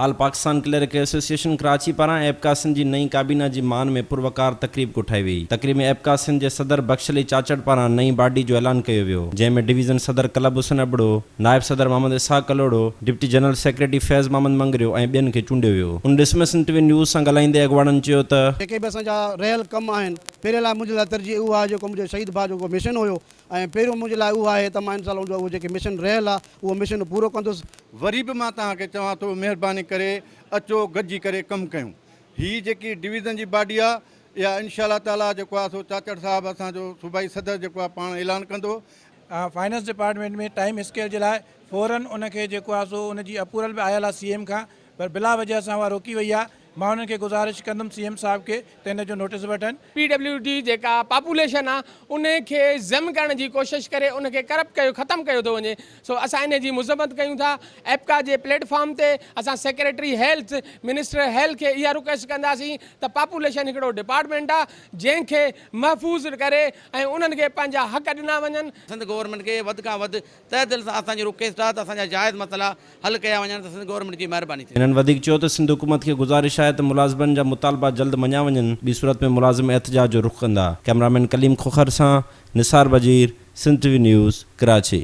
آل Pakistan Clark association Karachi پاران ايپڪا سنڌ جي نئين ڪابينا جي مان ۾ پروقار تقريب ڪوٺائي وئي. تقريب ۾ ايپڪا سنڌ جي صدر بخش علي چاچڙ پاران نئين باڊي جو اعلان ڪيو ويو، جنهن ۾ ڊويزن صدر ڪلب حسين ابڙو، نائب صدر Muhammad Ishaq Kalhoro, deputy general secretary Faiz Muhammad Mangrio ۽ ٻين کي چونڊيو ويو. ان ڏس ۾ سنڌ ٽي وي نيوز سان ڳالهائيندي اڳواڻن چيو ته. جيڪي به اسان جا رهيل ڪم آهن پهرين لاء منهنجي لاء ترجيح اهو آهي جيڪو منهنجي شهيد ڀاء جو جيڪو مشن هيو ۽ پهريون منهنجي لاء اهو آهي ته مان انشاء الله ان جو اهو جيڪي مشن رهيل آهي اهو مشن پورو ڪندس. وري به مان توهان کي چوان ٿو مهرباني ڪري اچو گڏجي ڪري ڪم ڪيون. هي جيڪي ڊويزن جي باڊي آ اها انشاء الله تعاليٰ جيڪو آ سو چاچڙ صاحب اسان جو صوبائي صدر جيڪو آ پاڻ اعلان ڪندو. فائننس ڊپارٽمينٽ ۾ ٽائيم اسڪيل جي لاء فورن ان کي جيڪو آ سو ان جي اپورل به آيل آ سي ايم کان پر بلا وجه سان اها روڪي وئي آ مان انهن کي گذارش ڪندم سي ايم صاحب کي ته ان جو نوٽيس وٺن. پي ڊبليو ڊي جيڪا پاپوليشن آ انهي کي ضم ڪرڻ جي ڪوشش ڪري ان کي ڪرپٽ ڪيو ختم ڪيو ٿو وڃي سو اسان انهي جي مذمت ڪيون ٿا ايپڪا جي پليٽ فارم تي اسان سيڪريٽري هيلٿ منسٽر هيلٿ کي اها رڪويسٽ ڪنداسين ته پاپوليشن هڪڙو ڊپارٽمينٽ آ جنهن کي محفوظ ڪري ۽ انهن کي پنهنجا حق ڏنا وڃن. سنڌ گورنمينٽ کي وڌ کان وڌ تهه دل سان اسان جي رڪويسٽ آ ته اسان جا جائز مسئلا حل ڪيا وڃن ته سنڌ گورنمينٽ جي مهرباني ٿيندي. هنن وڌيڪ چيو ته سنڌ حڪومت کي گذارش آهي ته ملازمن جا مطالبا جلد مڃيا وڃن ٻي صورت ۾ ملازم احتجاج جو رخ ڪندا. ڪئميرامين ڪليم کوکر سان Nisar Bajeer, Sindh T V news, Karachi.